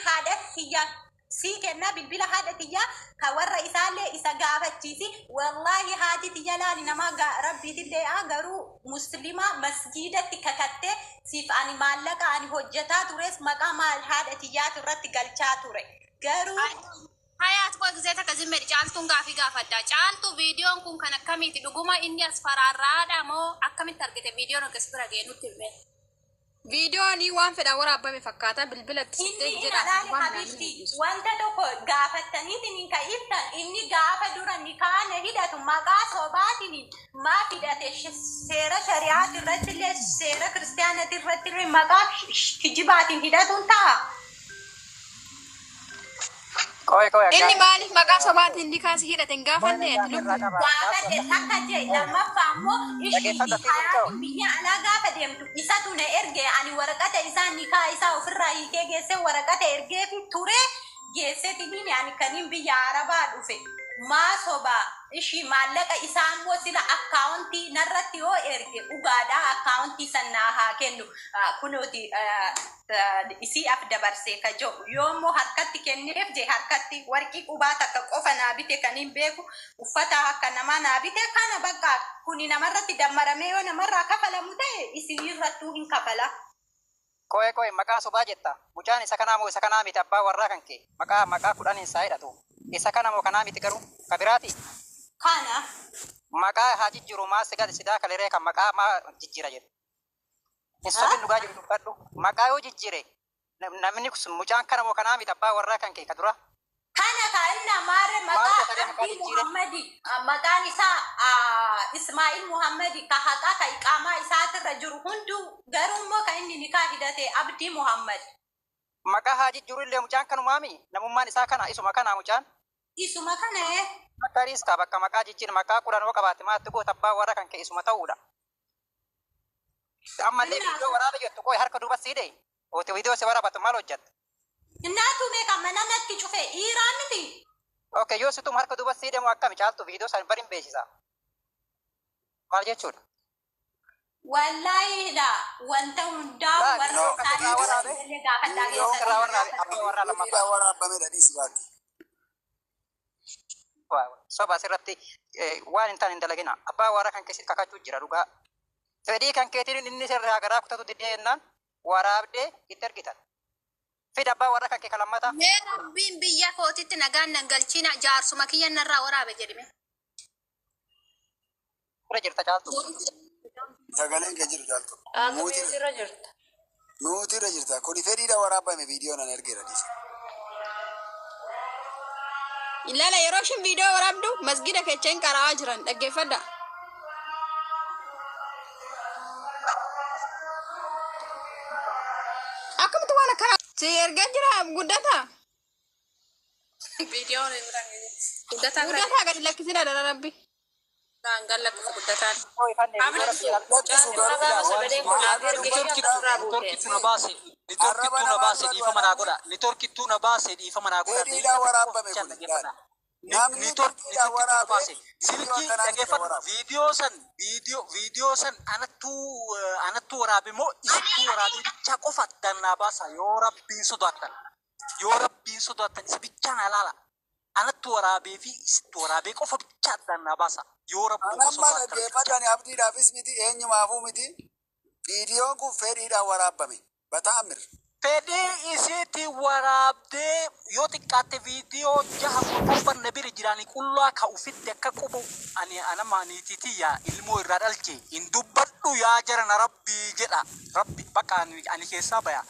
Haadha tiyyaa sii kennaa, bilbila haadha tiyyaa ka warra isaallee isa gaafachiisi. Wallaahi haati tiyya laali namaa rabbiitillee aa garuu muslima masjiidatti kakattee siif ani maallaqa ani hojjetaa tures maqaa maal haadha tiyyaatu irratti galchaa ture garuu. Hayaat qoy gizee takka zim jedhi Caaltuun gaafii gaafadha. Caaltu viidiyoon kun kan akkamiiti dhuguma inni as faraarraadha moo akkamitti argite viidiyoon erga si bira ga'e nutti himi. Viidiyoon waan fedhaan waraabbame fakkaata bilbila itti Inni siqxee hin jedha alaali waan biraan hin habibti mul'isu. wanta tokko gaafattaniitiin kan ibsan inni gaafa dura nikaana hidhatu maqaa sobaatiin maaf hidhate seera shari'aati irratti illee seera kiristaanati irratti illee maqaa kijibaatiin hidhatuun ta'a. Qoy qoy Inni gaaffii maaliif maqaa sobaatiin nikaa si hidhate hin maal gaafanne ati gaafii irraa lubbu? qaba Gaafadhe gaafii takka jee lammaffaa immoo dhaggeeffadhu ishiiti asiin bulchoo hayaatiin biyya alaa gaafa deemtu isatu na erge ani waraqata isaa nikaa isaa ofirraa hiikee geesse waraqata ergeefi ture geessetiniin ani kaniin biyya arabaa dhufe maa sobaa ishii maallaqa isaa immoo sila akkaawuntii narratti yoo erge dhugaadhaa akkaawuntii san naa haa kennu kunooti isii af dabarsee ka jedhu yoo immoo harkatti kenneef je harkatti warqii qubaa takka qofa naa bite kan hin beeku uffata akka namaa naa bite kana bakka kuni namarratti dammaramee yoo namarraa kafalamu ta'e isinirrattuu hin kafala. Qoy qoy maqaa sobaa jetta mucaan isa kanaa moo isa kanaa miti abbaa warraa kan kee maqaa maqaa kudhaniin isaa hidhatu isa kana moo kanaa miti garuu ka biraati Kana. maqaa haa jijjiiru maa si gadi sidaa kaleree kan maqaa maa jijjiira jedhu hin sobin dhugaa jiru dubbadhu maqaa yoo jijjiire namni sun mucaan kana moo kanaa miti abbaa warraa kan kee ka dura Kana ka inna maare maal maqaa goota maqaa Abdii jijjiire Muhammadi maqaan isaa Ismaa'il Muhammadi ka haqaa ka iqaamaa isaatirra jiru hunduu garuu immoo ka inni nikaa hidhate Abdii Muhammad. Maqaa haa jijjiiru illee mucaan kanumaami namummaan isaa kana isuma kanaa mucaan Isuma kana ee. Bakka riiskaa bakka maqaa jijjiir maqaa kudhan yoo qabaatte maatti goota abbaa warra kan kee isuma ta'uudha. Ammallee Innaa viidiyoo waraaba jettu qoy harka duuba sii dhee ooti viidiyoo si waraabatu maal hojjatta? Innaa tume kan mana natti cufe dhiiraa miti. Okay yoo si tumu harka duuba sii dhee moo akkami caaltu viidiyoo san bari hin beeksisa. Maal jechuudha? Wallaahi laa wanta hundaa Laa warra viidiyoo No, kan sirraa isaanii waraabe illee gaafadhaa viidiyoo keessatti sirraa hin waraabe gaafadhu. abbaa warraa lammaffaa. Fedhiidhaan waraabamedha dhiisi baakki. Soba asirratti waan hin taane hin dalagina. Abbaa warraa kan keessatti kakachuu jira dhugaa. Fedhii kan keetiin inni sirraa garaa kutatu didee jennaan waraabdee itti ergitan. Fida abbaa warra kan kee ka lammataa. Mee rabbiin biyya kootitti nagaan nan galchina jaarsuma kiyya narraa waraabe jedhime. Irra jirta caaltu. Sagaleen kee jiru caaltu. Aqabee sirra jirta. Muutii irra jirta. Kuni fedhiidha waraabame viidiyoo nan ergeera dhiise. Ilaala yeroo ishiin viidiyoo waraabdu masgida kecha hin qara'aa jiran dhaggeeffadha. Akkamitti waan akkana si ergee jira guddata. Viidiyoon hin guddataa bira Guddataa gadi lakkisina dara rabbi. Naan gallakkisa guddataan. Koo ifanne Abdi viidiyoo rabbi ilaaltu. Lakkisu Caaltu garuu gaafa ilaa sagaleen kun naaf arraba ergite dubbadhu. akkas irraa buute. Nitorkittu na baase Arraba nitorkittu na namaa baase dura dhiifama naa du'a godha nitorkittu na baase dhiifama naa godha Fedhiidhaan daqiiqaa takka qofa waraabame bichaan kun ilaali. dhaggeeffadha. Namni fedhiidhaan Nitorkittu na waraabee baase viidiyoo silkii akkanaa miti kan dhaggeeffadhu waraabu. viidiyoo san viidiyoo viidiyoo san anattuu anattuu waraabe moo isittuu waraabee bichaa qofa addaan naa baasa yoo rabbiin sodaattan yoo rabbiin sodaattan isa bichaa naa laala Anattu waraabee fi isittu waraabee qofa bichaa addaan naa baasa. Yoo An rabbuma amma sodaattan dhaggeeffadhu bichaa. ani abdiidhaafis miti eenyumaafuu miti viidiyoon kun fedhiidhaan waraabbame. Bata'amir. Fedhii isiitiin waraabdee yoo xiqqaatte viidiyoo jaha moo torban na bira jira ani qullaa ka ufitti akka qubu ani anama niitii tiyya ilmoo irraa dhalche hin dubbadhu yaa jarana rabbii jedha rabbi baqa ani ani keessaa baya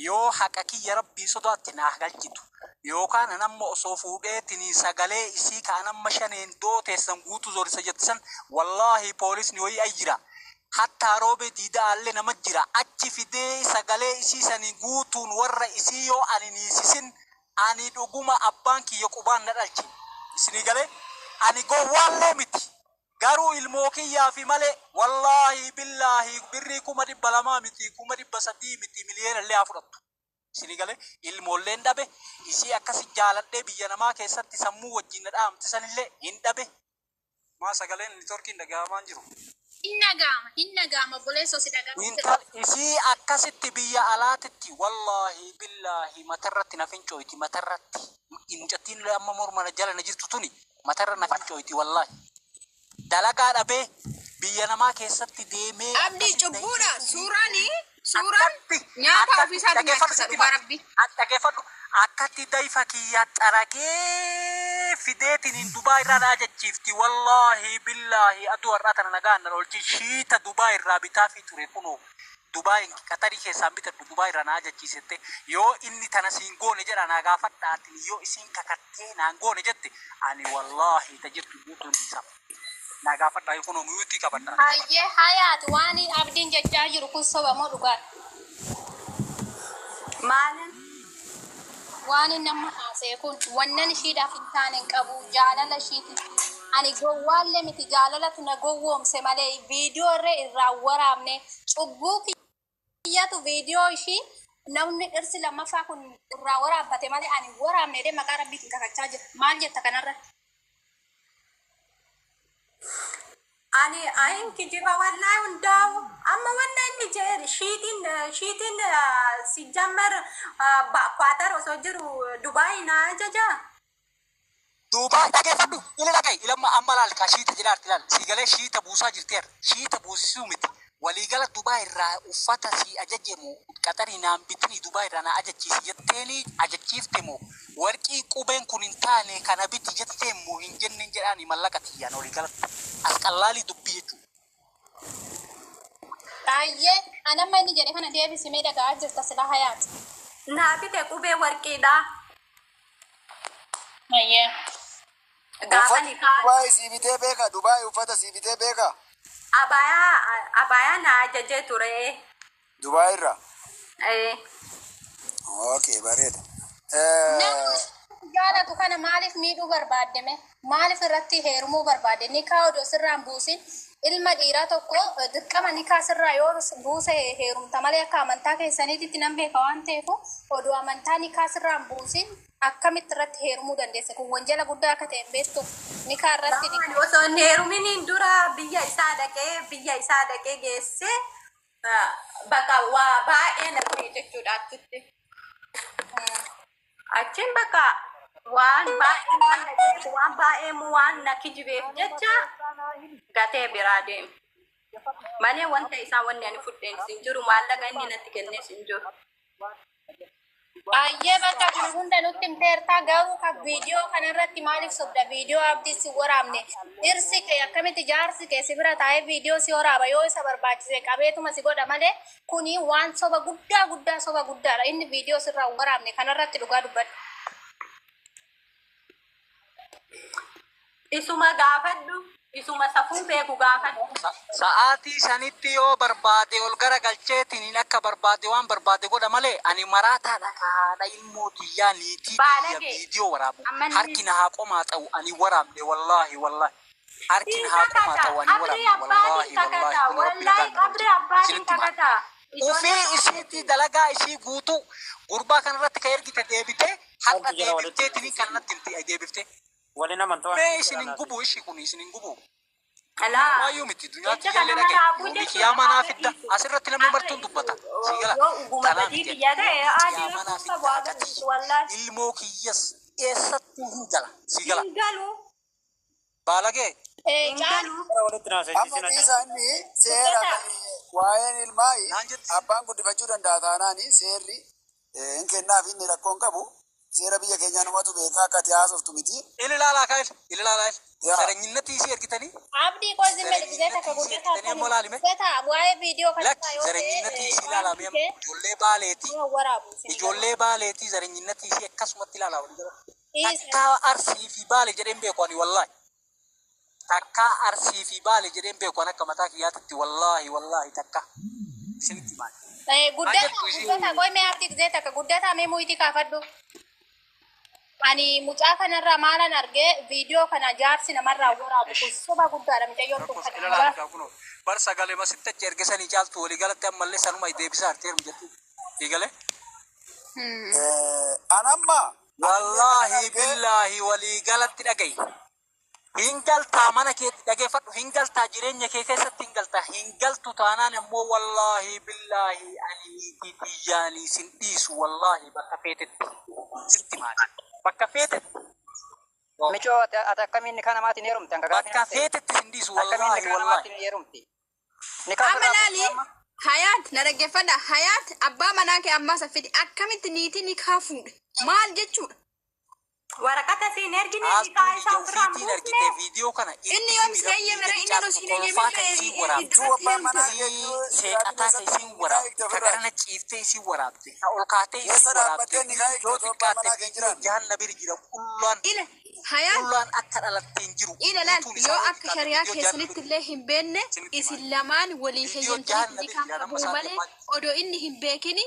yoo haqa kiyya rabbii sodaatte naa galchitu Yookaan an amma osoo fuudheetiniin sagalee isii ka an amma shaneen dooteessan guutu zorisa jette san wallaahi poolisni wayii ay jira hattaa roobee diida'aallee nama jira achi fidee sagalee isii sanii guutuun warra isii yoo an hin hiisisin ani dhuguma abbaan kiyya qubaan na dhalche isinii galee ani gowwaallee miti garuu ilmoo kiyyaafi malee wallaahi billaahi birrii 200,000 miti 300,000 miti miliyeenallee haa fudhattu. Isinii galee? Ilmoolleen dhabe, isii akkasi jaaladhee biyya namaa keessatti sammuu wajjiin na dhahamte sanillee hin dhabe. Maa sagaleen networkiin dhagahamaa hin jiru. Hin dhaga'ama, hin dhaga'ama obboleessoo si dhaga'ama. Intal isii akkasitti biyya alaatitti wallaahi billaahi matarratti na fincooyti matarratti. Mucattiin amma morma na jala na jirtu tuni matarra na fincooyti wallaahi. Dalagaa dhabee biyya namaa keessatti deemee Abdii akkasitti cubbuudha. na Suuraan suuraan akkatti nyaata akkatti ofiisaatiin dhageeffadhu nyaachisa sitti dhugaa hima. rabbi. Dhageeffadhu akkatti dayfa kiyya xaragee fideetiin Dubaa irraa na ajachiifti wallaahi billaahi aduu har'aa tana nagaan na oolchi shiita Dubaa irraa bitaa fi ture kunoo Dubaa Qatarii keessaan bitadhu Dubaa irraa na ajachiisette yoo inni tana siin goone jedha naa gaafadhaatiin yoo isiin kakattee naan goone jette ani wallaahi ta jirtu guutuun isa naa gaafadhaa kunoo muyuutii qabadha. Hayyee hayaati waan abdiin jechaa jiru kun soba moo dhugaadha? Maalin? Waan inni amma haasa'e kun wannan ishiidhaaf hin taane hin qabu jaalala ishiiti. Ani gowwaallee miti jaalalatu na gowwoomse malee viidiyoo irra irraa waraabne cubbuu kiyyatu viidiyoo ishii namni dhirsi lammaffaa kun irraa waraabbate malee ani waraabne jedhee maqaa rabbiitiin kakachaa jira. Maal jetta kanarratti? Ani ayin kijiba wallahi hundaa'u amma wanna inni jedhe shiitiin shiitiin sijjammer kwaatar osoo jiru Dubaay na ajaja. Duuba dhageeffadhu ila dhaga'i ilamma amma laal ka shiita jedhaarti laal sii galee shiita buusaa jirteer shiita buusisuu miti waliigala Dubaa irraa uffata sii ajaje moo Qaxarii naan bitini Dubaa irraa na ajachiisi jetteeni ajachiifte moo warqii qubeen kun hin taane kana biti jetteen moo hin jenneen jedhaani mallaqa tiyyaan waliigalatti as qallaalii dubbii jechuudha. Baay'ee anamma inni jedhe kana deebisimee dhaga'aa jirta sila hayaati. Naa bite qubee warqiidha. Hayyee. Gaafa Uffata nikaa Dubaay sii bitee beeka. Dubaay uffata sii bitee beeka. abayaa abayaa na ajajee ture. Dubaay irraa. Eh, Okay, bareeda. Namni jaalatu kana maaliif miidhuu barbaaddeme? Maaliif irratti heerumuu barbaadde? Nikaa odoo sirraan buusin ilma dhiiraa tokko dirqama nikaa sirraa yoo buuse heerumta malee akka amantaa keessaniititti nan beeka waan ta'eef odoo amantaa nikaa sirraan buusin akkamitti irratti heerumuu dandeesse? Kun wanjala guddaa akka ta'e hin beektu. Nikaa irratti Ani osoo hin heeruminiin dura biyya isaa dhaqee biyya isaa dhaqee geessee bakka waa baay'ee na ta'e jechuudha achitti. Achiin bakka waan baay'ee waan na ta'eef waan baay'ee waan na kijibeef jecha gatee biraa deeme. Malee wanta isaa wanni ani fudheen hin jiru maallaqa inni natti kennees hin jiru. Baay'ee bakka kana hunda nutti himteertaa garuu kan viidiyoo kanarratti maaliif sobda viidiyoo abdii si waraabne dhirsi kee akkamitti jaarsi kee si bira taa'ee viidiyoo si waraaba yoo isa barbaachise qabeetuma si godha malee kuni waan soba guddaa guddaa soba guddaadha inni viidiyoo sirraa waraabne kanarratti dhugaa dubbadhu. Isuma gaafadhu isuma safuu beeku gaafadhu. Sa'aatii sanitti yoo barbaade ol gara galcheetiin akka barbaade waan barbaade godha malee ani maraataadha haadha ilmoo tiyyaa niitii tiyya Baalagee. viidiyoo waraabu Amma inni- harki na haa qomaa ta'u ani waraabne wallaahi wallaahi harki na haa qomaa ta'u ani Qabrii waraabne abbaatiin wallaahi kakata. wallaahi kun rabbi Wallaahi nagaan na qabrii oolche abbaatiin isinitti himaa. kakata. Ufii isiitti dalagaa isii guutuu gurbaa kanarratti ka ergite deebitee har'a Wanti jira walitti deebifteetiin kan natti himte deebifte. Waliin amantaa Mee isin hin gubu ishii kun isin hin gubu. Alaa. Waayyuu miti duniyaatti Jecha illee kana dhagaye. maraafuu Yoomii jechuudha. qiyaamaa naa fidda. Asirratti namni martuun dubbata. Sii gala. Yoo uguma Tanaa badii miti. biyya ta'e adii Qiyaamaa naa rakkoo fidda waa akkatii. wallaahi. Ilmoo kiyyas eessattuu hin gala. Sii gala. Hin galu. Baalagee. Amma Walitti naasa'isiisin dhiisa inni seera waa'een ilmaayi Naan jetti. abbaan guddifachuu danda'a taanaani seerri hin kennaaf inni rakkoo hin qabu. Seera biyya keenyaa namatu beekaa akka ati haasoftu miti. Ili laalaa kaa'el. Ili laalaa kaa'el. Yaa. Sareenyinnatti isii ergitanii. Abdii koo zimme gisee takka Sareenyinnatti isii ergitanii ammoo laalime. guddataa waa'ee viidiyoo kanarraa Lakki yoo ta'e sareenyinnatti isii ilaalame amma ijoollee baaleetii. waraabu. Ijoollee baaleetii sareenyinnatti isii akkasumatti ilaalaa walii gala. Dhiisa. Takkaa arsii fi baale jedheen beeku ani wallaahi. Takkaa arsii fi baale jedheen beeku ani akka mataa kiyyaatitti wallaahi wallaahi takka. Isinitti maali? Guddataa jettu ishee? guddataa qoy mee abdii gisee takka guddataa mee muyitii kaafadhu. Ani mucaa kanarraa maalan argee viidiyoo kana jaarsi namarraa waraabu kun soba guddaadha mucayyoon kun Rakkoo kana ila laalaa kunoo. Bar sagalee masitti achi ergisanii caaltu walii galatti ammallee sanuma deebisaa arteeru jettu. Eegale. An amma Wallaahi billaahi walii galatti dhagayi. Hin galtaa mana kee dhageeffadhu, hin galtaa jireenya kee keessatti hin galtaa, hin galtu taanaan immoo wallaahi billaahi ani niitii xiyyaanii sin dhiisu, wallaahi bakka feetetti sitti maali bakka feetetti. Micoo ati akkamiin nikaa namaatiin heerumte hanga gaafii Bakka natti ta'e. feetetti sin dhiisu Akkamiin wallaahi nikaa wallaahi. namaatiin heerumte? Nikaa Amma ofirraa laali buustee amma? Hayaat na dhaggeeffadha. Hayaat abbaa manaa kee ammaa saffiti akkamitti niitii nikaa fuudhe maal jechuudha? Waraqata siin ergine nikaa Haaltuun isaa ija ofirraa hin ofiitiin buusne. argite viidiyoo kana Inni itti yoom himi si rabbii heeyyame gadi inni caaltu osoo hin heeyyamin kolfaa kan isiin waraabde. Juu abbaan manaa Seeqataa kan isiin waraabde, ka garana ciiftee isiin waraabde, ka ol kaatee isiin Keessa waraabde, dhaabbattee nikaa yoo eegdatu abbaan xiqqaatte manaa kee hin viidiyoo jiraanne. jahan bira jira qullaan Ila Hayaat qullaan akka dhalatte hin jiru. ila laal Guutuun isaa yoo yoo akka xiqqaatte shari'aa viidiyoo jahan keessanitti bira illee hin beekne isinitti isin maali. lamaan walii Viidiyoo jahan heeyyamtanii bira nikaa jira nama qabuu isaan malee ammaa odoo inni hin beekini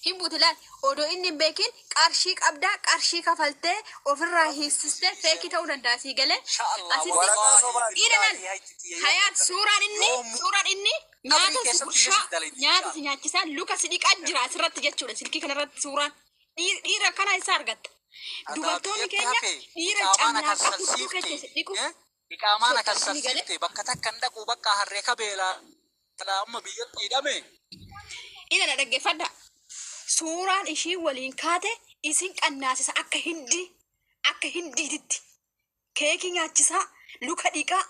hin buuti laal odoo inni hin beekin qarshii qabdaa qarshii kafaltee ofirraa hiisistee feekii ta'uu danda'a sii galee Inshaallah asitti Waraqaa wallaahi sobaati. ila laal billaahi hayti tiyya yoo Hayaat dalagde suuraan inni yoomuu suuraan inni qabrii nyaata si keessatti illee gurshaa si dalaydi nyaata si inshaallah. nyaachisaa luka si dhiqaa jira asirratti jechuudha silkii kanarratti suuraan dhiira kana isaa argatta. Dubartoonni Adaabiyyatti keenya hafe dhiira iqaamaan camlaaqa hudduu akkasalsiifte keessa dhiqu iqaamaan sochoosni galee akkasalsiifte bakka takka hin dhaqu bakka harree kabeelaa amma biyyatti hidhame. ila na dhaggeeffadha. Suuraan ishii waliin kaate isin qannaasisa akka hindii akka hindiititti keekii nyaachisaa luka dhiqaa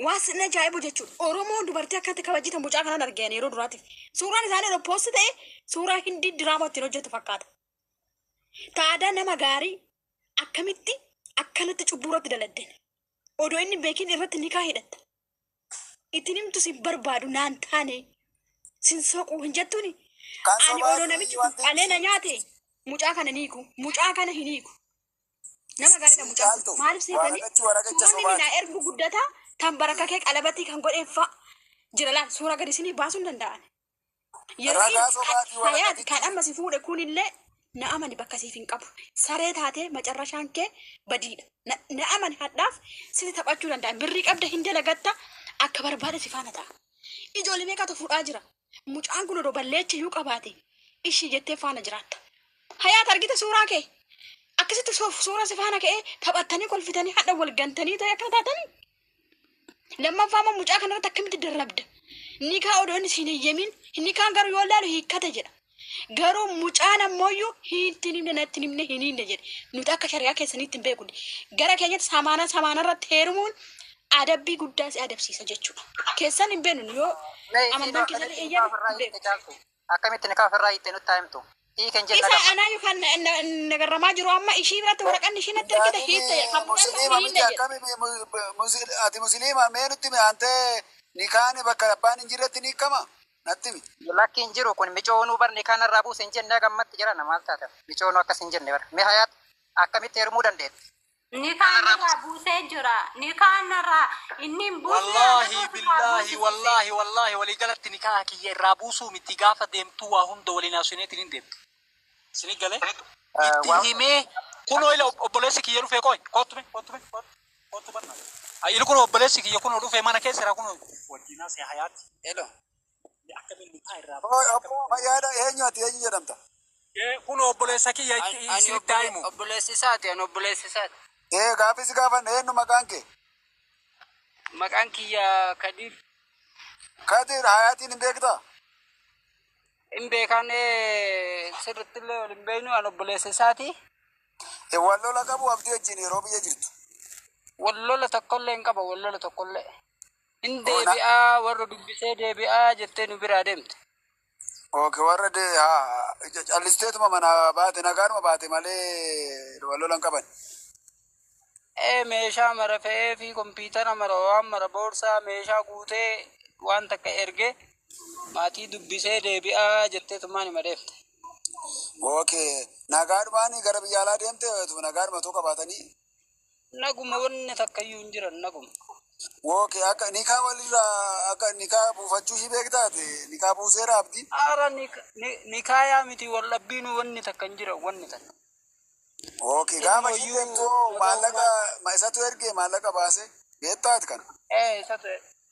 waan sin ajaa'ibu jechuudha. Oromoon dubartii akkatti kabajitan mucaa kanaan argeen yeroo duraatiif. Suuraan isaanii yeroo poosti ta'e suuraa hindii diraamaa ittiin hojjetu fakkaata. Taadaa nama gaarii akkamitti akkanatti cubbuu irratti daladden. Odoo inni beekin irratti nikaa hidhatta. Ittiin himtu sin barbaadu naan taane sin soquu hin jettuuni. Kan Ani odoo sobaati namichi kun wanti qalee na nyaate mucaa kana ni hiiku mucaa kana hin hiiku. Nama gaariidha si mucaan kun. caaltu Maaliif seetanii waraqachi waraqacha suurri inni sobaati. naa ergu guddataa tan barakakee qalabatii kan godheeffa jira laal suura gadi isinii baasuu hin danda'an. Yeroo Ragaa inni sobaati hayaati waraqatichi. kan amma si fuudhe kunillee na amani bakka siif hin qabu. Saree taatee macarrashaan kee badiidha. Na amani hadhaaf sitti taphachuu danda'a. Birrii qabda hin dalagatta akka barbaade si faana ta'a. Ijoollee meeqatu fuudhaa jira. Mucaan kun odoo balleecha iyyuu qabaate ishii jettee faana jiraatta. Hayaat argite suuraa kee akkasitti suura si faana ka'ee taphattanii kolfitanii hadha wal gantanii ta'e akka taatanii. Lammaffaa immoo mucaa kanarratti akkamitti darrabda? Nikaa odoo inni siin heeyyamin nikaan garuu yoo ilaalu hiikkate jedha. Garuu mucaan ammoo hiitti himne natti himne hin hiinne jedhe. Nuti akka shari'aa keessaniitti hin beeknu. Gara keenyatti samaana samaana irratti heerumuun adabbii guddaa si adabsiisa jechuudha. Keessan hin beeknu yoo Mee isiin amantaan keessan akkamitti nikaa eeyyame ofirraa hin hiitte beeku. caaltu? Akkamitti nikaa ofirraa hiitte nutti haa himtu? Hiiken jenna Isa gamma. anaa yookaan nagarramaa jiru amma ishii biratti waraqaan ishii natti ergite hiitte Yaadini kan mucaan kun musliima hin miti hiinne jedhe. akkami ati musliima mee nutti himi antee nikaani bakka abbaan hin jirretti ni hiikama natti himi. Lakki hin jiru kun micoonuu bar nikaa narraa buuse hin jenne gammatti jiran maal taatan micoonuu akkas hin jenne bar. Mee hayaat akkamitti heerumuu dandeetti? Nikaan irraa buusee jira. Nikaan irraa inni hin buusne Wallaahi anatu ofirraa billaahi buusisise. wallaahi wallaahi walii galatti nikaa kiyya irraa buusuu miti gaafa deemtuu waa hunda waliin haasofneetiin hin deemtu. Isinii galee itti Waan himee kunoo ila obboleessi kiyya dhufee qoy kottu mee kottu mee kottu banna. Ayyi kun obboleessi kiyya kunoo dhufee mana keessa jira kunoo wajjin haasee hayaati. Hello. Akkamiin nikaa irraa Oi buuse obbo fayyaadha eenyu ati eenyu jedhamta? akkamiin. Kunoo obboleessa kiyya Ani itti ani isinitti haa himu. obboleessi isaati ani obboleessi isaati. Ee gaaffii si gaafanne eenyu maqaan kee? Maqaan kiyya Kadir. Kadir hayaatiin hin beektaa? Hin beekan sirriitti illee wal hin beeknu ani obboleessa isaati. Wal lola qabu abdii wajjin yeroo biyya jirtu. Wal lola tokkollee hin qaba wal lola tokkollee. Hin Oo na deebi'aa warra dubbisee deebi'aa jettee nu biraa deemte. Okay warra de haa callisteetuma mana baate nagaanuma baate malee wal lola hin qaban. Ee meeshaa mara fe'ee fi kompiitara mara waan mara boorsaa meeshaa guutee waan takka ergee maatii dubbisee deebi'aa jettee tumaan hima deemte. Okay nagaadhumaan gara biyya alaa deemte nagaadhuma tokko qabaatanii. Naguma wanni takka iyyuu hin jiran naguma. Okay akka nikaa walirraa akka nikaa buufachuu ishii beektaate nikaa buuseera abdiin. Ara nikaayaa miti wal dhabbiinuu wanni takka hin jiran wanni takka. Okay gaafa ishii Ilmoyyuu deemtu nagaumaa. maallaqa isatu ergee maallaqa baase beektaati kana. Ee isatu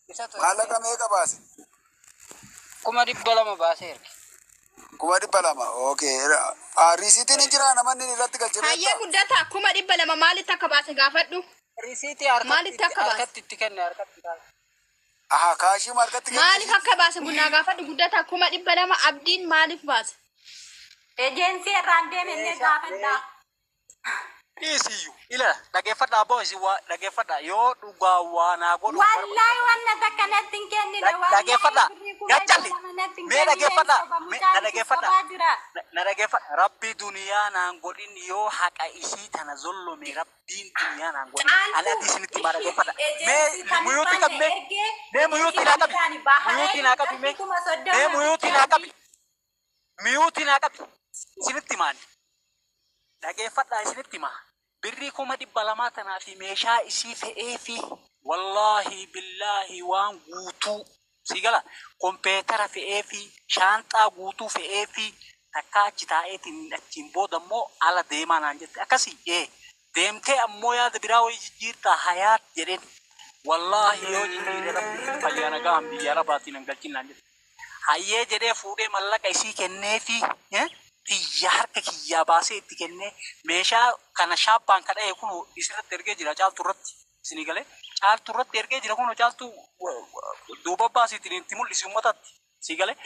isatu ergee Maallaqa meeqa baase? 200,000 baasee erge. 200,000. Okay. Riisiitiin hin jiraa namanni irratti galche Hayyee beektaa? guddataa 200,000 maalitti akka baase gaafadhu. Risiitii harkatti Maalitti akka baase? harkatti itti kenne harkatti kaase. Aha, kaashii harkatti Maaliif akka baase bunaa gaafadhu guddataa 200,000 abdiin maaliif baase? Ejensii irraan deemennee gaafadhaa. Dhiisiyyuu ila dhageeffadhaa abboo isin waa dhageeffadhaa yoo dhugaa waa naa godhu Wallaahi wanna takka natti hin kennine. Dhageeffadhaa gaccalli mee dhageeffadhaa mee na dhageeffadhaa Sobaa jira. na dhageeffadha rabbi duniyaa naan godhin yoo haqa isii tana zollome rabbiin duniyaa naan godhin ani adii isinitti maa dhageeffadha mee muyuutti qabi mee mee muyuutti naa qabi muyuutti naa qabi mee mee muyuutti naa qabi muyuutti naa qabi isinitti maani dhageeffadhaa isinitti himaa birrii 200,000 tanaa fi meeshaa isii fe'ee fi wallaahi billaahi waan guutuu sii gala kompeetara fe'ee fi shaanxaa guutuu fe'ee fi takka achi taa'eetiin achiin booda immoo ala deemaa naan jette akkasii ee deemtee ammoo yaada biraa wayii jijjiirtaa hayaat jedheen wallaahi yoo jijjiire rabbi fayyaa nagaan biyya arabaatiin hin galchin naan jette hayyee jedhee fuudhee mallaqa isii kennee fi kiyya harka kiyyaa baasee itti kennee meeshaa kana shaappaan kadha'e kun isirratti ergee jira caaltu irratti isinii galee caaltu irratti ergee jira kun caaltu duuba baasiitiin itti mul'isi uummatatti sii galee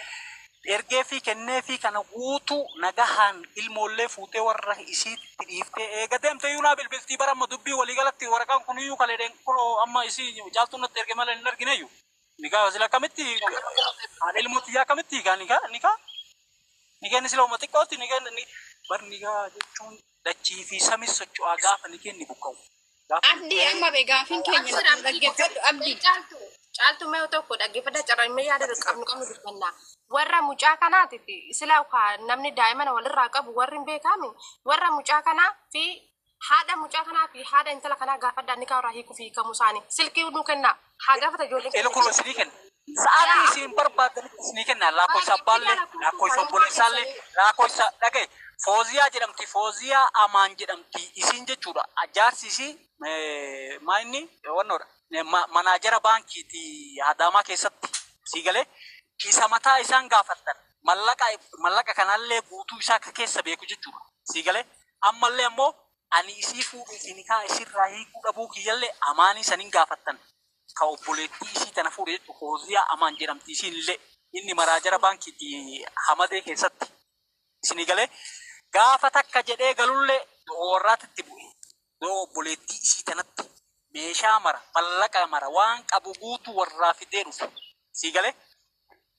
ergee fi kennee fi kana guutuu nagahaan ilmoollee fuutee warra isiitti dhiiftee eega deemte iyyuu naa bilbiltii bara amma dubbii waliigalatti waraqaan kun iyyuu kaleedheen kun amma isii caaltuun natti erge malee hin argineyyuu. Nikaa sila akkamitti haadha ilmoo xiyyaa akkamitti hiikaa nikaa nikaa nikeen sila uma xiqqootti nikeen bar nikaa jechuun dachii fi samis socho'aa gaafa nikeen ni buqqa'u. Gaafa Abdii amma be gaafiin keenya na dhaggeeffadhu abdii. Caaltu caaltu mee tokko dhaggeeffadha carraa yaada qabnu qabnu dubbannaa. Warra mucaa kanaatiif sila namni daa'ima walirraa qabu warri hin beekami warra mucaa kanaa fi haadha mucaa kanaa fi haadha intala kanaa gaafadhaa ni kaawraa hiikuu fi hiikamuu isaanii silkii nu kennaa haa gaafata ijoolleen Elu kun isinii kenna. Sa'aatii isin barbaadanitti isinii kenna. Lakkoofsa abbaallee, lakkoofsa obboleessaallee, lakkoofsa dhagaye. Fooziyaa jedhamti, Fooziyaa Amaan jedhamti isiin jechuudha. Jaarsi isii maa inni wannoodha. Manaajara baankiiti Adaamaa keessatti sii galee isa mataa isaan gaafattan mallaqa mallaqa kanallee guutuu isaa akka keessa beeku jechuudha. Sii galee ammallee ammoo ani isii fuudhuu fi nikaa isirraa hiikuu dhabuu kiyyallee amaanii saniin gaafattan. Ka obboleettii isii tana fuudhe jechuudha. Fooziyaa Amaan jedhamti isiin illee inni manaajara baankiiti Hamadee keessatti. Isinii galee gaafa takka jedhee galullee warraatitti bu'e. Yoo obboleettii isii tanatti meeshaa mara mallaqa mara waan qabu guutuu warraa fidee dhufe. Sii galee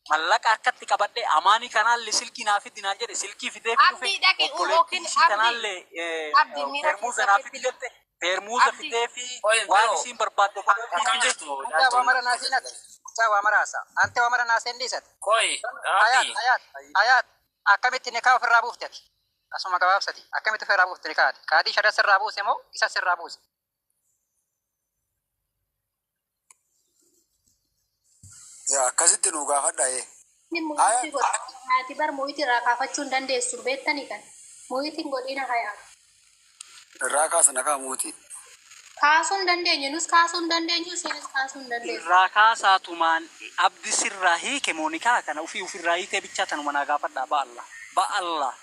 mallaqa akkatti qabadhee amaanii kanaallee silkii naa fidi naan jedhe silkii fidee fi dhufe Abdii dhaqi obboleettii yookiin isii abdii tanaallee abdii miira feermuuza keessa naa fidi jette feermuuza Abdii. fidee fi Qoy waan bro, isiin barbaadde godhee fi akkam fide. jirtu Ante waa caaltuun? mara naaseenati. Ante waa maraasa. Ante waa mara naaseen dhiisati. Qoy Hayaat, Abdii hayaat, hayaat. Akkamitti nikaa ofirraa buufte ati? Asuma gabaabsati. Akkamitti ofirraa buufte nikaati? Kaadii shada sirraa buuse moo isa sirraa buuse? Yaa akkasitti nu gaafadha ee. Inni muyitii godha. Haati bar muyitii irraa kaafachuu hin dandeessu beektanii kan. Muyitiin godhina hayaa. Irraa kaasa nakaa muutii. Kaasuu hin dandeenyu nus kaasuu hin dandeenyu isiinis kaasuu hin dandeessu. Irraa kaasaatumaan abdi sirraa hiike moo nikaa kana ofii ofirraa hiikee bichaa tanuma naa gaafadhaa ba'alla. Ba'alla.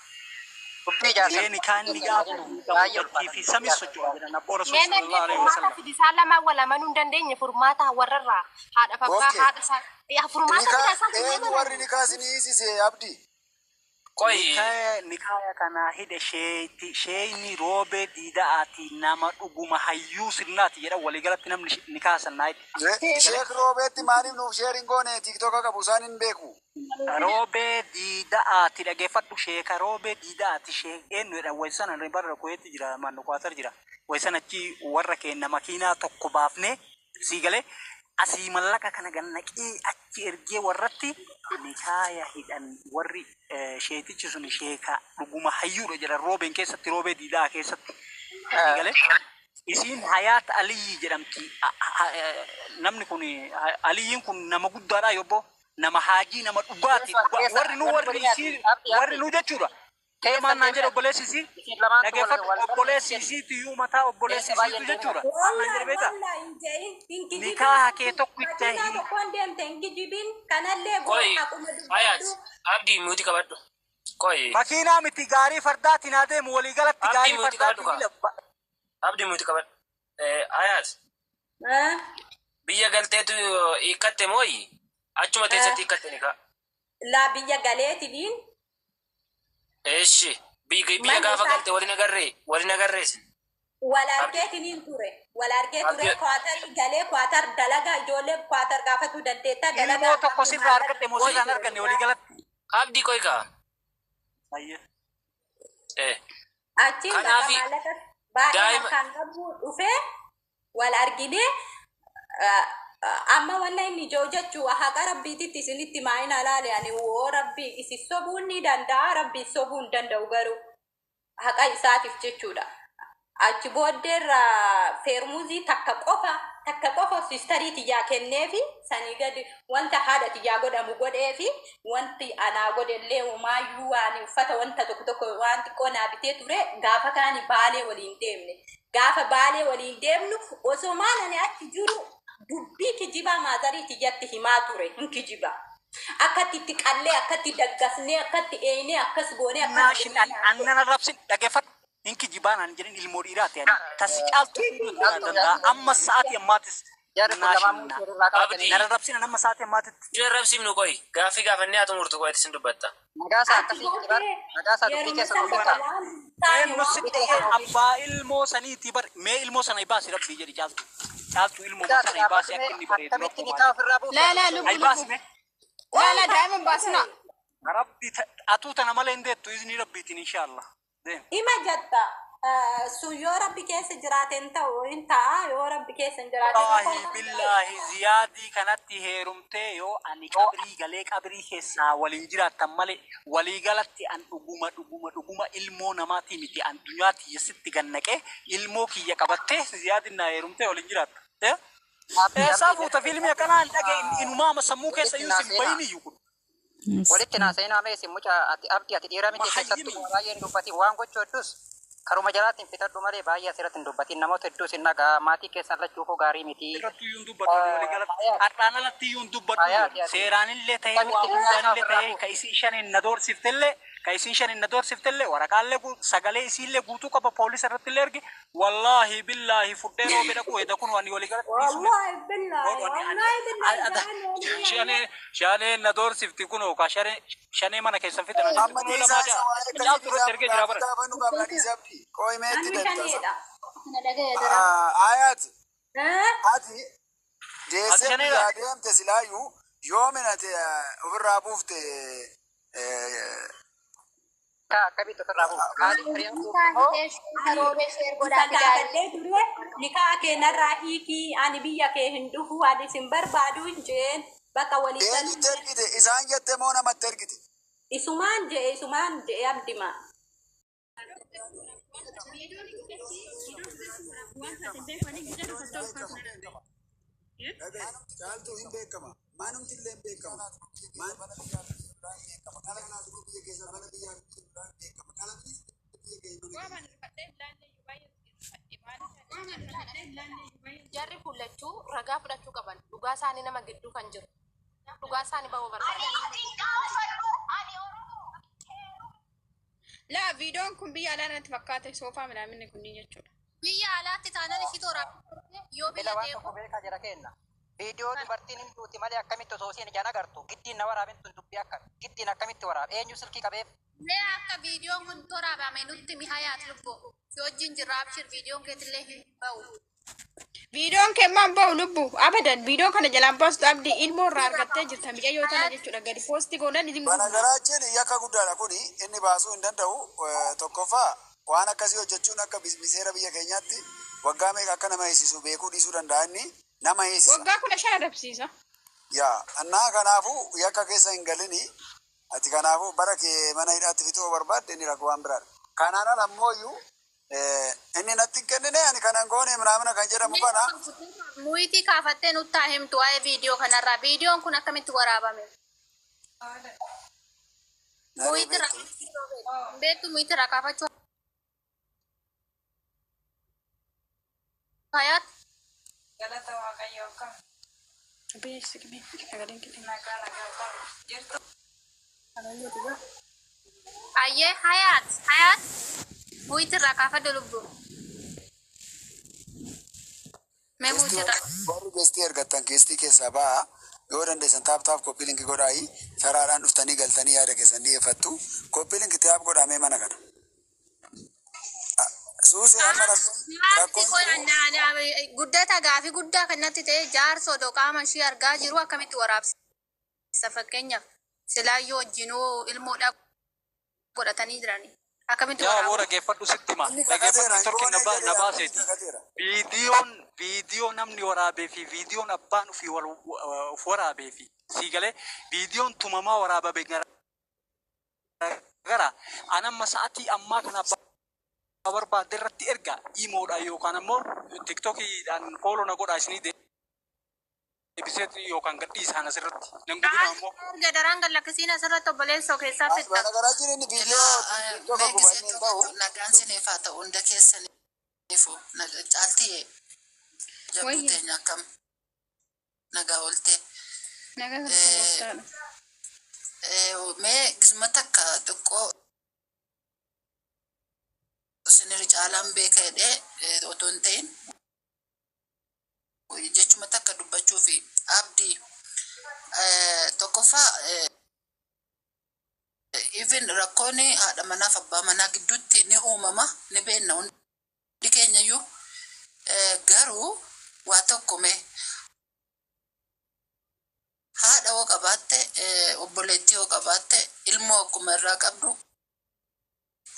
Dubbii jaarsa. Mee nikaa inni gaafa hiikamu Baay'ee dachii fi samis socho'a jedhan abboo rasuul Mee sallallahu nagge alaihi furmaata wasallam. fidi isaan lamaan wal amanuu hin dandeenye furmaata warrarraa haadha abbaa Okay. haadha isaa furmaata fida Nikaa isaan eenyu furmaata warri nikaa isinii hiisise abdii? qoy Nikaa nikaaya kana hidhe sheeyti sheeyni roobee diida'aati nama dhuguma hayyuu sirnaati jedhan waliigalatti namni nikaa san naa hidhe. Sheek Roobeetti maaliif nuuf sheerin goone tiiktoka qabu isaan hin beeku. Roobee diida'aati dhageeffadhu sheeka roobee diida'aati sheek eenyu jedhan wayisan ani barra kuweetti jira mannu kwaatar jira wayisan achi warra keenya makiinaa tokko baafnee sii galee asii mallaqa kana gannaqee achi ergee warratti nikaaya hidhan warri sheetichi sun sheeka dhuguma hayyuudha jedhan roobeen keessatti roobee diidaa keessatti sii galee isiin Hayaat Aliyyi jedhamti. Namni kun Aliyyiin kun nama guddaadha yobbo nama haajii nama dhugaati. Keessa Warri nu warri isii warri nu jechuudha. Keessa Maal naan jedhe deemna. obboleessi isii Isin lamaantu wal dhageeffadhu wal obboleessi isiitu iyyuu mataa obboleessi Keessa baay'ee isiitu jechuudha. deemna. Maal naan jedhe Wallah beektaa? wallah hin jedhin hin kijibin. Nikaa kee tokkicha Makiinaa hin tokkoon deemte hin kijibin. Kanallee qoy haquma Hayaat dubbadhu. Abdii muti qabadhu. Qoy makiinaa miti gaarii fardaatiin haa deemu waliigalatti Abdii gaarii muti qabadhu fardaatiin kaa. Abdii muti qabadhu. Ayaat biyya galteetu hiikkatte mooyi achuma teessatti hiikkatte ni kaa. Laa biyya galeetiniin. Eeshi biyya gaafa galte waliin agarree waliin agarrees. Wal argeetiniin ture. Wal argee ture kwaatar galee kwaatar dalagaa ijoollee kwaatar gaafatuu dandeetta dalagaa. Ilmoo tokko sirraa argadhe moo sirraan arganne walii galatti. Abdii qoy kaa. Achiin bakka maallaqa baay'ee harkaan qabu dhufee wal arginee amma wanna inni ijoo jechuu haqa rabbiititti isinitti maayina laale ani woo rabbi isin sobuun ni danda'a rabbi sobuu hin danda'u garuu haqa isaatiif jechuudha. Achi booddeerra feermuzii takka qofa sistarii tiyyaa kenneefi sanii gadi wanta haadha tiyyaa godhamu godheefi wanti anaa godhellee homaayyuu waan uffata wanta tokko tokko waan xiqqoo naa bitee ture gaafa kaani baalee waliin deemne. Gaafa baalee waliin deemnu osoo maal ani achi jiru dubbii kijibaa maazarii tiyyatti himaa ture hin kijibaa. Akkatti itti qallee akkatti daggasnee akkatti eenyee akkas goonee akkatti. Annan arrabsin dhageeffadhu. Inki jibaan an jedhin ilmoo dhiiraati ani tasi caaltu danda'a amma sa'aatii ammaatis nana rabsina nama sa'aatii ammaatitti. Jira rabsiifnu qoy gaaffii gaafannee haa xumurtu qoy isin dubbatta. Nagaasaa akkasii nagaasaa dubbii keessa dubbata. Eenyu sitti abbaa ilmoo saniitii bar mee ilmoo sana baasi rabbii jedhi caaltu. Caaltu ilmoo sana baasi akka inni bareedu. Akkamitti ni kaaf irraa buufe? Laa laa lubbu lubbu. Laa laa daa'ima baasina. Rabbi atuu tana malee hin deettu izni rabbiitiin inshaallah. Ima jatta sun yoo rabbi keessa jiraateen ta'u hin ta'a yoo rabbi keessa hin jiraateen. Wallaahi billaahi ziyaadii kanatti heerumtee yoo ani qabrii galee qabrii keessaa waliin jiraattan malee walii galatti an dhuguma dhuguma dhuguma ilmoo namaatii miti an dunyaa tiyya sitti gannaqee ilmoo kiyya qabattee ziyaadiin naa heerumtee waliin jiraatta. Eessaa fuuta fiilmii akkanaa hin dhagee inumaama sammuu keessa iyyuu sin bahin iyyuu kun. Walitti naasa'inaa mee isin mucaa ati abdii ati dhiira miti keessattuu baay'ee hin dubbatin waan gochuu hedduus karuma jalaatiin fitadhu malee baay'ee asirratti hin dubbatin namoota hedduus hin dhagaa maatii keessan lachuufuu gaarii miti. Irratti iyyuu hin dubbatu walii galatti har'aan alatti iyyuu hin dubbatu seeraanillee ta'ee waa hundaanillee ta'ee ka isin shaniin na doorsiftellee ka isin shaniin na doorsiftellee waraqaallee sagalee isiillee guutuu qaba poolisa irratti illee erge wallaahi billaahi fudhee roobe dhaqu edda kun waan walii galatti. Wallaahi billaahi wallaahi billaahi. Shanee na doorsifti kunoo ka shanee mana keessan fidan. Amma dhiisaa isa waan akkasii gaafa nu qabna dhiisa abdii. Qooyi meetti danda'a. Ayaati. Ati deessee biyyaa deemte silaayyuu yoo minate ofirraa buufte. Akkamitti ofirraa buufte? Gaafadhee ture nikaa kee narraa hiikii ani biyya kee hin dhufu ani sin barbaadu hin jeen bakka walii galu. Eenyutti ergite? Isaan jette moo namatti ergite? Isumaan je'e abdima. Caaltuu hin beekama. Manumti illee hin beekama. Jarri kun lachuu ragaa fudhachuu qaban dhugaa isaanii nama gidduu kan jiru. Dhugaa isaanii ba'uu barbaadan. Laa viidiyoon kun biyya alaa natti fakkaate soofaa midhaan kunniin jechuudha. Biyya alaatti taanaan ishii toora yoo biyya Waan deemu. tokko beekaa jira kenna. Viidiyoo dubartiin hin duuti malee akkamitti osoo isheen ijaan agartu giddiin na waraabin tun dubbii akkami giddiin akkamitti waraab eenyu silkii qabeef. Mee akka viidiyoon kun toraabame nutti mihayaat lubbu. Si wajjin jirra abshir viidiyoon keetillee hin ba'u. Viidiyoon kee maan ba'u lubbu abadan viidiyoo kana jalaan baastu abdii ilmoo irraa argattee jirta miidhagoo tana jechuudha gadi poosti goonan isin Bana garaachin yakka guddaadha kuni inni baasuu hin danda'u tokkoffaa waan akkasii hojjechuun akka seera biyya keenyaatti waggaa meeqa akka nama heessisu beekuu dhiisuu danda'a inni nama heessisa. Waggaa 15 adabsiisa. Yaa annaa kanaafuu yakka keessa hin galini ati kanaafuu bara kee mana hidhaatti fixuu barbaadde inni rakkoo waan biraadha. Kanaan ala ammoo iyyuu inni natti hin kennine ani kanan goone miraamina kan jedhamu kana. Muyitii kaafattee nutti haa himtu waa'ee viidiyoo kanarraa. Viidiyoon kun akkamitti waraabame? Beektu muyitii kaafachuu hayaat. Galata Waaqayyoo akkam. Nagaa nagaa akkam jirtu. Ayyee hayaat hayaat muyitii irraa kaafadhu lubbu. Mee Guestii guuttata. warri guestii ergattan guestii keessaa ba'a. Yoo dandeessan tap tap copy link godhaayi saraadhaan dhuftanii galtanii yaada keessan dhiyeeffattu. Copy link tap godhamee mana kana. Suusee amma Jaarsi rakkoon kun jiru guddata gaafii guddaa kan natti ta'e jaarsa odoo qaama ishii argaa jiru akkamitti waraabsisa? Fakkeenyaaf silaayyoo wajjinuu ilmoodhaa godhatanii jirani. Akkamitti Yaa aboo, waraabu? dhaggeeffadhu, sitti hima. Inni Dhaggeeffadhu, kakateera hin networkiin goone na jedhee inni baaseeti. kakateera. Viidiyoo namni waraabee fi viidiyoon abbaan ofii wal of waraabee fi sii galee viidiyoon tumamaa waraabame gara anamma sa'atii ammaa kana abbaa barbaadde irratti erga imoodhaan yookaan ammoo TikTokiidhaan follow na godhaa, isinii deebiseet yookaan gadhiisaan asirratti nan gubina ammoo. Erga daraan gallakkisiin asirratti obboleessoo keessaa As fitta. banagaraachin inni viidiyoo Ilaa TikToka mee guba gisee inni hin tokko ta'u. Nagaan siniif haa ta'u hunda keessaniifu. Caaltiyee, jabduu Wayyi teenya, akkam nagaa oolte? Nagaa galata gooftaadha. Mee gisuma takka xiqqoo isinirra caalaan beeka jedhee otoo hin ta'in jechuma takka dubbachuu fi abdii tokkoffaa, even rakkoon haadha manaaf abbaa manaa gidduutti ni uumama, ni beenna hundi keenyayyuu. Garuu waa tokko mee haadha hoo qabaatte, obboleettii hoo qabaatte, ilmoo akkuma irraa qabdu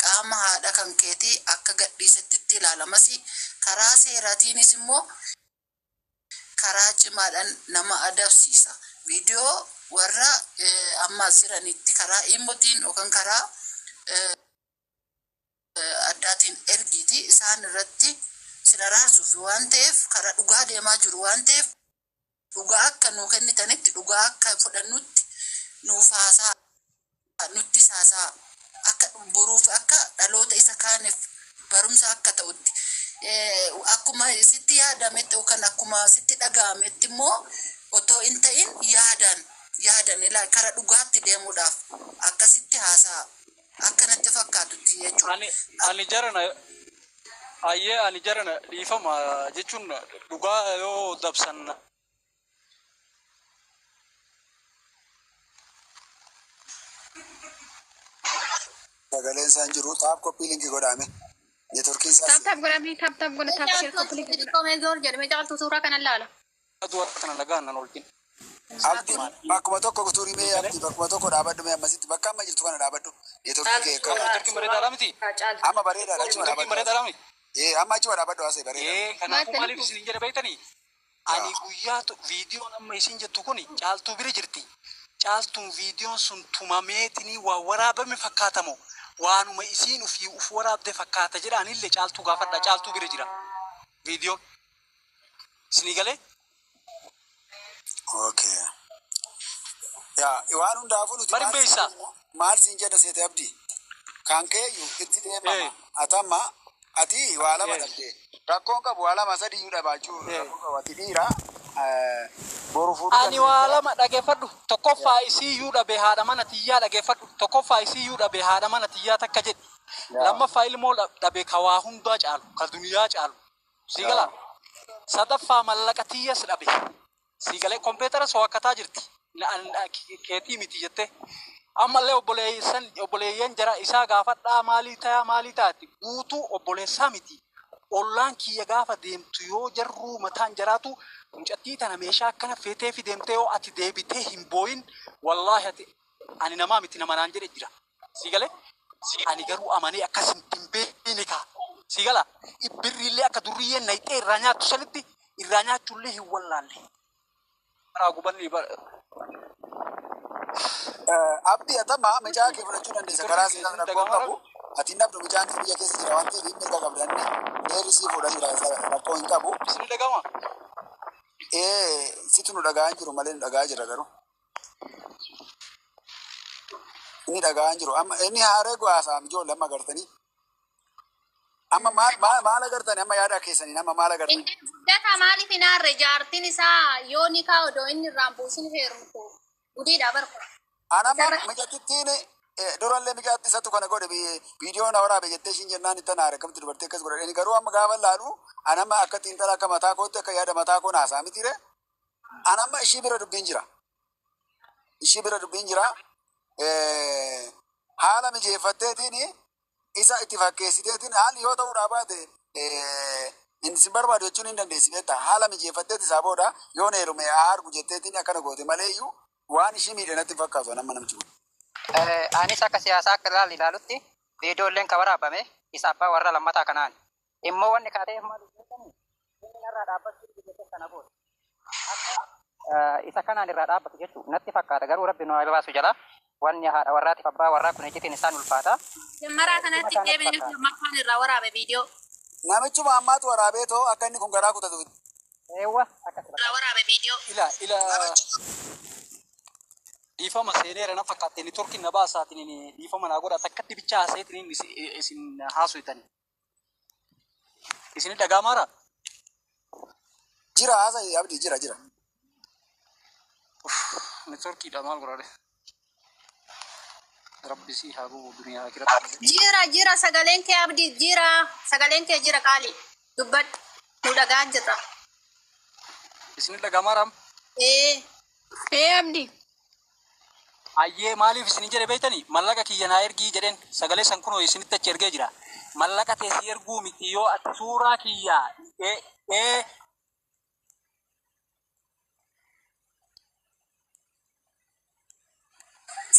qaama haadha kan keetii akka gadhiisetti ilaalamas, karaa seeraatiinis immoo karaa cimaadhaan nama adabsiisa. Viidiyoo warra ammaas jiranitti karaa imotiin yookaan karaa addaatiin ergiiti isaan irratti sin araarsuuf waan ta'eef, karaa dhugaa deemaa jiru waan ta'eef, dhugaa akka nuu kennitanitti, dhugaa akka fudhannutti nuuf haasaa, nutti haasaa, akka boruuf akka dhaloota isa kaaniif barumsa akka ta'utti. Akkuma sitti yaadametti yookaan akkuma sitti dhaga'ametti immoo otoo hin ta'in yaadaan yaadan ilaa kara dhugaatti deemuudhaaf akkasitti haasaa akka natti fakkaatutti jechuudha. Ani jarana ayyee, ani jarana dhiifama jechuun dhugaa yoo dabsan Sagaleen isaan jiru, tap copy link godhame. Networkiin isaas Tap tap godhamee, tap tap godha, tap share, copy link godha. Xixiqqoo mee zoor jedhame, caaltuu suuraa kana ilaala. Aduu kana nagaan nan olkin. Abdi, bakkuma tokko turimee, Abdi, bakkuma tokko dhaabadhu mee ammasitti, bakka amma jirtu kana dhaabadhu. Networkii kee akka Networkiin bareedaadhaa miti? Amma bareedaadha, achuma Networkiin dhaabadhu. bareedaadhaa miti? Ee, amma achuma dhaabadhu, haasa'e bareedaadha. Ee, kanaafuu maaliif isin jedhe beektanii? Ani guyyaa viidiyoon amma isin jettu kun caaltuu bira jirti. Caaltuun viidiyoon sun tumameetinii waa waraabame fakkaatamo. Waanuma isiin ufii uf waraabde fakkaata jedhaanillee caaltuu gaafadha. Caaltuu bira jira. Viidiyoon. Isinii galee? Okay. Yaa, waan hundaafuu nuti Bari maal siin beeysaa? jenna, maal siin jedha seete Abdi? Kan keeyyu itti deemama. Atamma ati waa lama dhabde. Rakkoon qabu, waa lama sadiyyuu dhabaachuu rakkoo qabu, ati dhiira boru fuudhuu Ani waa dandeessa. lama dhageeffadhu. Tokkoffaa isiyyuu dhabe haadha mana tiyyaa, dhageeffadhu. Tokkoffaa isiyyuu dhabe haadha mana tiyyaa takka jedhi. Lammaffaa ilmoo dhabe ka waa hundaa caalu, ka duniyaa caalu. Sii galaa? Sadaffaa mallaqa tiyyas dhabe. Sii galee kompiitara so'akkataa jirti. Keetii miti jette. Ammallee obboleessan obboleeyyan jara isaa gaafadhaa, maalii tayaa maalii taati guutuu obboleessaa miti. Ollaan kiyya gaafa deemtu yoo jarruu mataan jaraatu mucattii tana meeshaa akkana feetee fi deemtee yoo ati deebitee hin booyin, wallaahi ati ani namaa miti nama naan jedhe jira. Sii galee? Ani garuu amanee akkas hin beekne kaa. Sii galaa? Birriillee akka durriyyeen nayxee irraa nyaattu sanitti irraa nyaachuullee hin wallaalle. Karaa gubanni bara. Abdi, atama mucaa kee fudhachuu dandeessa karaa seeraan, rakkoon qabu. Ati hin dhabdu, mucaan kee biyya keessa jira waan ta'eef mirga qabda, inni seerri sii fuudhan jira, rakkoo hin qabu. Isin dhagama? Ee, situ nu dhagaa hin jiru malee nu dhagaa jira garuu. Inni dhagaa hin jiru. Amma inni haaree gwaasaa ijoollee amma agartanii. Amma maal maal maal agartanii, amma yaada keessanii amma maal agartanii? Inni guddata maaliif hin aarre? Jaartiin isaa yoo ni kaa odoo inni irraan buusin heerumtu gudiidha barku. Anama mucatittiin Durallee micaatti isatu kana godhe viidiyoo na waraabe jettee ishiin jennaan itti naare akkamitti dubartii akkas godhe inni garuu amma gaafa laalu anamma akka xiinxala akka mataa kootti akka yaada mataa koo naasaa miti re anamma ishii bira dubbiin jira. Ishii bira dubbiin jira. Haala mijeeffatteetiin isa itti fakkeessiteetiin haalli yoo ta'uudhaa baate inni sin barbaadu jechuun hin dandeessi beektaa haala mijeeffatteeti isaa booda yoo heerume haa argu jetteetiin akkana goote malee iyyuu waan ishii miidhe natti hin fakkaatu nama namichi kun. Anis akka siyaasaa akka ilaalu ilaalutti viidiyoolleen kan waraabame isa abbaa warra lammataa kanaan. Immoo wanni kaatee maal jettanii inni narraa dhaabbachuu jettee kana booda. Akka isa kanaan irraa dhaabbatu jechuudha natti fakkaata garuu rabbi nu haa baasu jala wanni haadha warraatiif abbaa warraa kun ejjitiin isaan ulfaata. Jammaraa kanatti deebinee lammaffaan irraa waraabe viidiyoo. Namichuma ammaatu waraabee too akka inni kun garaa kutatu. Eewwa akkas Irraa waraabe viidiyoo. Ila ila dhiifama seeneera na fakkaatte ni torki na baasaatiin dhiifama naa godha takkatti bicha haaseetiin isin haasoftan. Isin dhagaa maara? Jira haasa abdii jira jira. Networkiidha maal godhare? Rabbi si haa gubu duniyaa akiratti. Jira jira sagaleen kee abdii jira sagaleen kee jira qaali dubbadhu nu dhagaa jirra. Isin dhagaa maaraam? Ee. Ee abdii. Ayyee maaliif isin jedhe beektani mallaqa kiyya naa ergii jedheen sagalee san kunoo isinitti achi ergee jira. Mallaqa teessii erguu miti yoo ati suuraa kiyya ee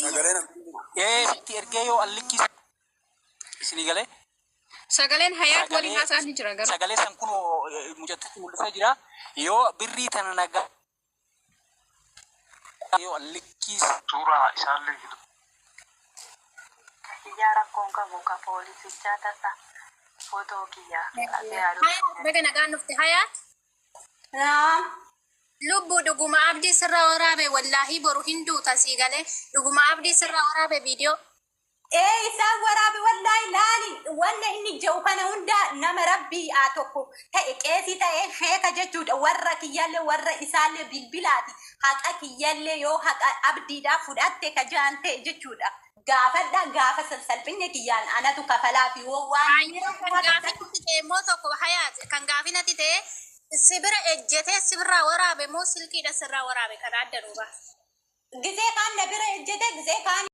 Sagaleen ee sitti ergee yoo allikki isinii galee. Sagaleen hayaat waliin haasa'an ni jira garuu. Sagalee san kunoo mucattitti mul'isee jira. Yoo birrii tana nagaa yoo allikki Suuraa isaallee jiru. Kiyyaa rakkoon qabu ka poolisichaa tasa footoo kiyyaa ati haadhu. Hayaat baga nagaan dhufte hayaat. Lubbuu dhuguma abdii sirraa waraabe wallaahi boru hin duuta sii galee dhuguma abdii sirraa waraabe viidiyoo. Ee isaan waraabe wallaahi laali wanna inni jedhu kana hunda nama rabbii haa tokko ta'e qeesii ta'e sheeka jechuudha warra kiyyallee warra isaallee bilbilaati haqa kiyyallee yoo haqa abdiidhaa fudhatte ka jaan ta'e jechuudha gaafadha gaafa salphinne kiyyaan anatu kafalaa fi waan Kan gaafinatti ta'e immoo tokko hayaat kan gaafinatti ta'e sibira ejjetee sibirraa waraabe moo silkiidha sirraa waraabe kan adda duuba. Gisee kaan na bira ejjete gisee kaan